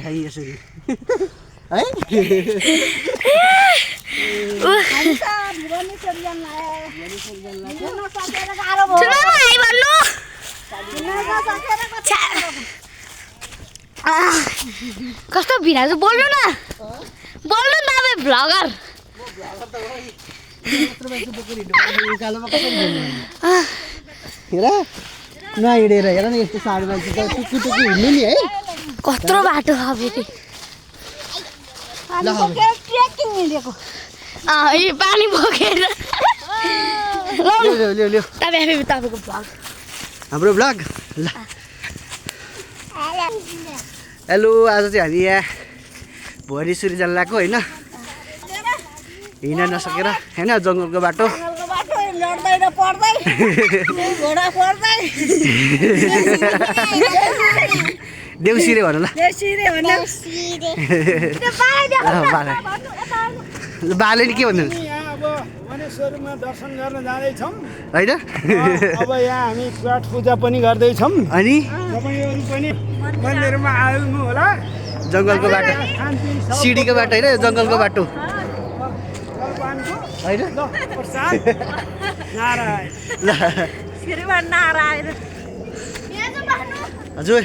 देखाइ यसरी है कस्तो भिना चाहिँ बोल्नु न तपाईँ भ्लगर हेर नहिँडेर हेर न यस्तो साडी मान्छे त टुक्कु हिँड्नु नि है कत्रो बाटो छ फेरि यो पानी बोकेर तपाईँको भ्लग हाम्रो भ्लग ल हेलो आज चाहिँ हामी यहाँ भुवनेश्वरी जान लागेको होइन हिँड्न नसकेर होइन जङ्गलको बाटो देउसिरे भन ल बाले नि के भन्नु भुवनेश्वरमा दर्शन गर्न जाँदैछौँ होइन अब यहाँ हामी पाठ पूजा पनि गर्दैछौँ अनि तपाईँहरू पनि मन्दिरमा आउनु होला जङ्गलको बाटो सिडीको बाटो होइन जङ्गलको बाटो होइन हजुर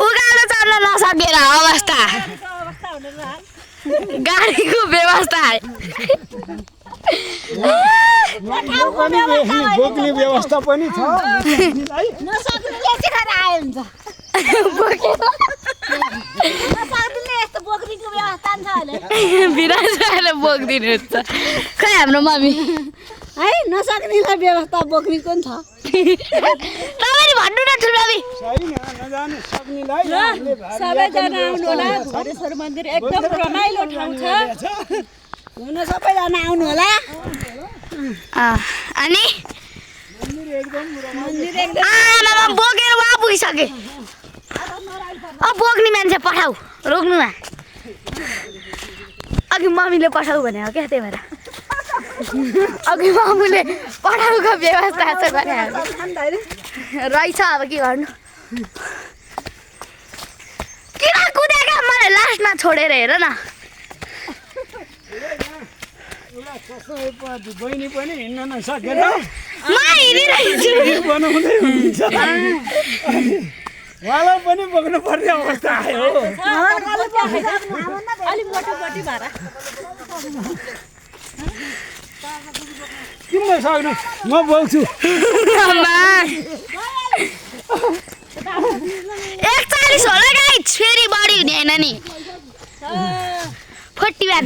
उकालो चढ्न नसकेर अवस्था गाडीको व्यवस्था बोक्ने व्यवस्था पनि छ बिराजले बोकिदिनुहुन्छ खै हाम्रो मम्मी है नसक्नेलाई व्यवस्था बोक्नेको नि छ तपाईँले भन्नु न ठुलो मम्मी सबैजना आउनु होला भुवनेश्वर मन्दिर एकदम रमाइलो ठाउँ छ हुन सबैजना आउनु होला अनि आमा बोकेर वहाँ पुगिसके अब बोक्ने मान्छे पठाऊ रोक्नुमा अघि मम्मीले पठाऊ भने क्या त्यही भएर अघि मम्मीले पठाउको व्यवस्था छ भने रहेछ अब के गर्नु किन कुदेका मलाई लास्टमा छोडेर हेर न बहिनी पनि हिँड्न नसकेर म हिँडिरहेछु बनाउँदै हुनुहुन्छ उहाँलाई पनि बोक्नु पर्ने अवस्था आयो अलिक मोटोपट्टि भएर किन नसक्नु म बोक्छु 41 होला गाइस फेरि बढी हुने हैन नि 41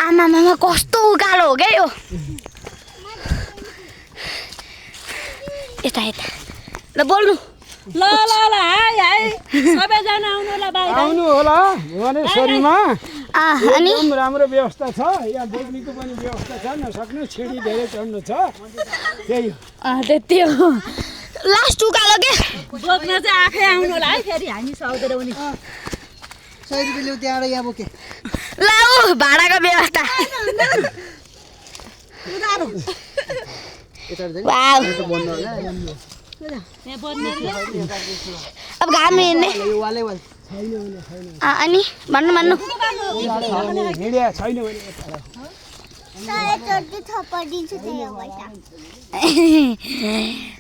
आमामा कस्तो उकालो हो क्या यो यता यता ल बोल्नु ल हाय हाय सबैजना आउनु होला बाहिर आउनु होला भुवनेश्वरीमा अनि एकदम राम्रो व्यवस्था छ यहाँ बोक्नेको पनि व्यवस्था छ नसक्नु छिडी धेरै चढ्नु छ त्यही त्यति हो लास्ट उकालो के बोक्न चाहिँ आफै आउनु होला है फेरि हामी सक्दैनौँ नि 100 रुपियाँ ल्याउ त्यहाँबाट यहाँ बोके लाऊ भाडाको व्यवस्था वाउ अब घाम हेर्ने अनि भन्नु हिँड्या छैन भने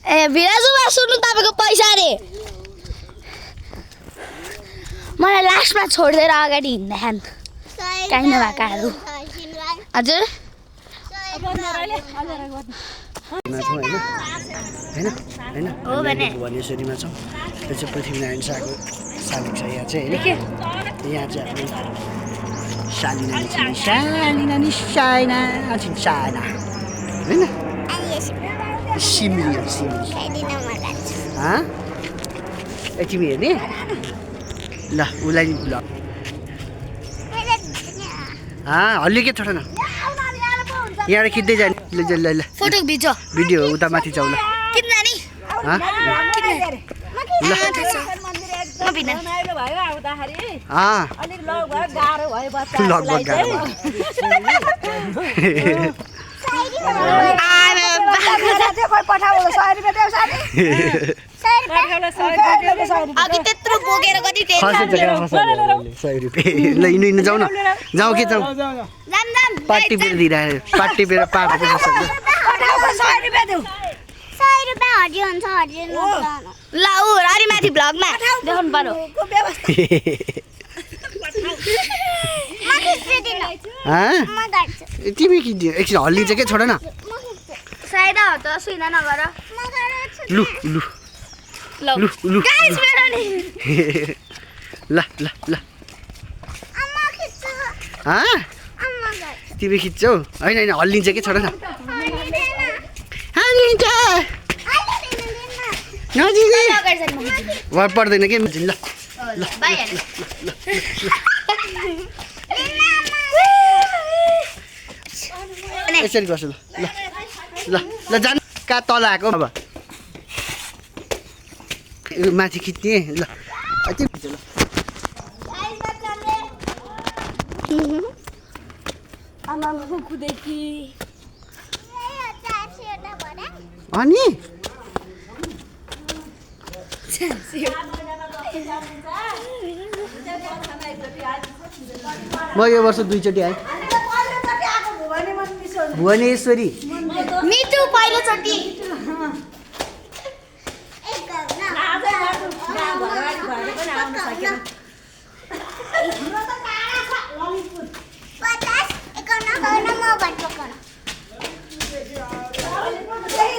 ए भिराजुमा सुन्नु तपाईँको पैसा रे मलाई लास्टमा छोडिदिएर अगाडि हिँड्दा खान काहीँ नभएकाहरू हजुर हो भने भुवनेश्वरीमा छौँ त्यो चाहिँ पृथ्वीनारायण शाहको शालिग छ यहाँ चाहिँ होइन यहाँ चाहिँ हामी साइना होइन सिमली ए तिमी हेर्ने ल उसलाई नि ल हल्ली के छोड न यहाँ खिच्दै जाने ल फोटो भिडियो भिडियो उता माथि जाऊ ल किन जाने लगभग गाह्रो पठाऊ 100 रुपैयाँ देऊ साथी अघि त्यत्रो बोकेर कति टेन्सन फसेछ क्या फसेछ 100 रुपियाँ ल इनु जाऊ न जाऊ के जाऊ पार्टी पेर दिइराख्यो पार्टी पेर पार्टी पेर 100 रुपैयाँ देऊ 100 रुपैयाँ हरियो हुन्छ हरियो ल ऊ हरि माथि भ्लगमा देखाउनु पर्यो तिमी किन्दियो एकछिन हल्लिन्छ के छोड न साइड हो त सुइन नगर लु लु ल लु लु गाइस मेरो नि ल ल ल तिमी खिच्छौ होइन होइन हल्लिन्छ के छोड न हल्लिन्छ नजिक पर्दैन के ल ल यसरी गर्छु ल ल ल जानु कहाँ तल आएको अब माथि खिच्ने ल अति ल अनि म यो वर्ष 2 चोटि आएँ भुवनेश्वरी मिठो पहिलोचोटि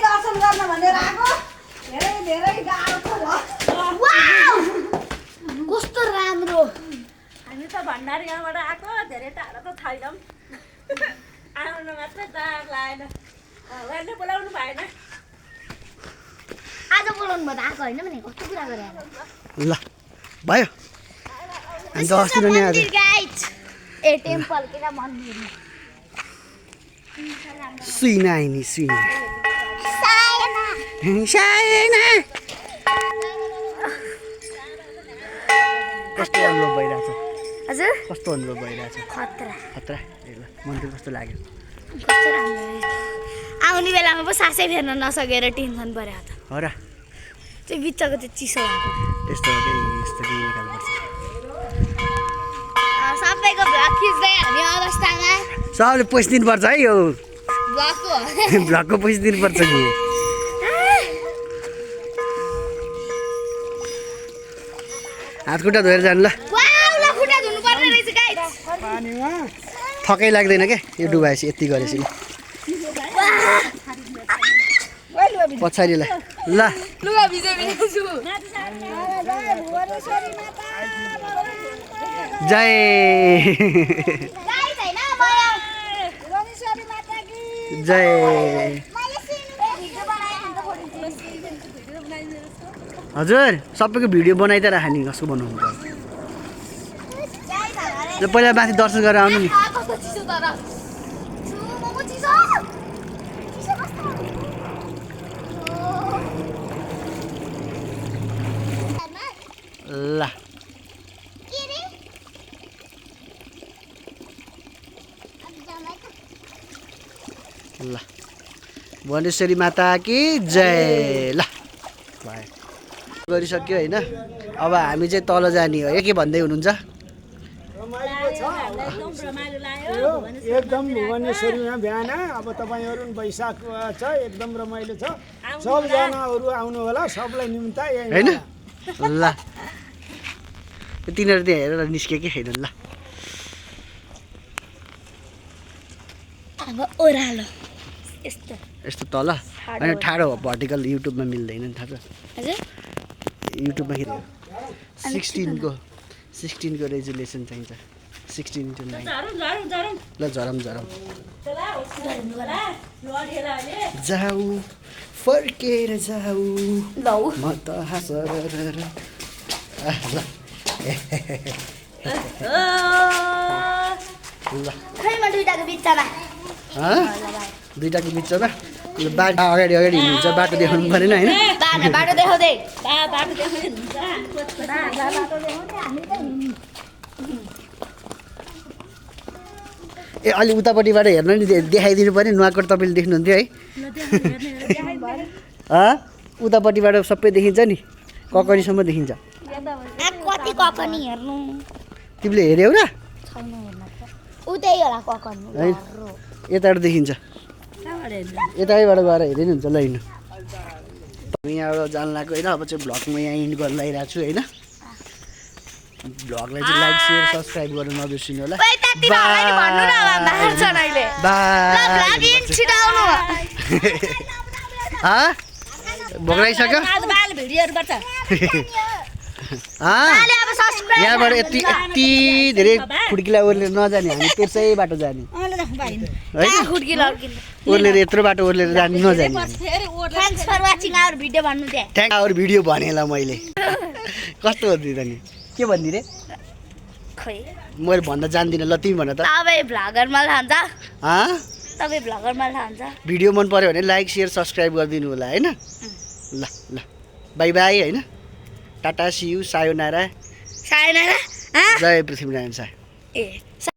दर्शन गर्न भनेर आएको धेरै गाह्रो कस्तो राम्रो हामी त भण्डारी गाउँबाट आएको धेरै टाढो त छैनौँ आउनु मात्रै चाह लागेन उहाँले बोलाउनु भएन आज बोलाउनु भयो त आएको होइन भने कस्तो कुरा गरे ल भयो अनि त अस्ति नै आज ए टेम्पल के मन्दिर सुइना आइनी सुइना सायना कस्तो अनुभव भइरहेछ हजुर कस्तो अनुभव भइरहेछ खतरा खतरा ए ल मन्दिर कस्तो लाग्यो कस्तो राम्रो आउने बेलामा पो सासै फेर्न नसकेर टेन्सन पर्यो त हो र त्यो बिचको त्यो चिसो भएको त्यस्तो हो कि यस्तो कि निकाल्नुपर्छ सबैको भ्लग खिच्दै हामी अवस्थामा सबले पैसा दिनुपर्छ है यो भ्लगको भ्लगको पैसा दिनुपर्छ नि हात खुट्टा धोएर जानु ल खुट्टा धुनु पर्ने रहेछ गाइस पानीमा थकै लाग्दैन क्या यो डुबाएपछि यति गरेपछि पछाडिलाई ल लुगा भिजे भिजेछु जय गाइस हैन म जय हजुर सबैको भिडियो बनाइ त राख नि कसको बनाउनु पर्छ ल पहिला माथि दर्शन गरेर आउनु नि कस्तो चिसो तर मोमो चिसो चिसो कस्तो ल ल भुवनेश्वरी माता कि जय ल भयो गरिसक्यो होइन अब हामी चाहिँ तल जाने हो के भन्दै हुनुहुन्छ एकदम भुवनेश्वरीमा बिहान अब तपाईँहरू पनि वैशाख छ एकदम रमाइलो छ सबजनाहरू आउनु होला सबलाई निम्ता होइन ल तिनीहरू त्यहाँ हेरेर निस्के कि छैन ल अब ओह्रालो यस्तो यस्तो तल होइन ठाडो भर्टिकल युट्युबमा मिल्दैन नि थाहा छ हजुर युट्युबमा 16 को रेजुलेसन चाहिन्छ 16:9 ल झरम जाऊ फर्केर जाऊ लौ म त हाँसेर ल खैमा दुईटाको बिचमा दुईटाको बिचमा बाटो अगाडि हिँड्नुहुन्छ बाटो देखाउनु परेन होइन बाटो देखाउँदै ए अलि उतापट्टिबाट हेर्नु नि देखाइदिनु पर्ने नुवाकोट तपाईँले देख्नुहुन्थ्यो है उतापट्टिबाट सबै देखिन्छ नि ककरीसम्म देखिन्छ कति ककनी हेर्नु तिमीले हेऱ्यौ र उतै होला ककनी है यताबाट देखिन्छ यतैबाट गएर हेरे नि हुन्छ ल हिँड्नु यहाँबाट जान लाग्यो होइन अब चाहिँ भ्लगमा यहाँ इन्ड गर्न लागिरहेको छु होइन भ्लगलाई चाहिँ लाइक सेयर सब्सक्राइब गर्न नबिर्सिनु होला भोक लागिसक्यो यहाँबाट यति यति धेरै खुड्किला ओर्लेर नजाने हामी त्यसै बाटो जाने है ओर्लेर यत्रो बाटो ओर्लेर जाने नजाने थ्याङ्क आवर भिडियो भनेला मैले कस्तो भनिदिँदा नि के भनिदिने मैले भन्न जान्दिनँ ल तिमी भन त भिडियो मन पर्यो भने लाइक सेयर सब्सक्राइब गरिदिनु होला होइन ल ल बाई बाई होइन टाटा सियु सायोनारा जय पृथ्वीनारायण शाह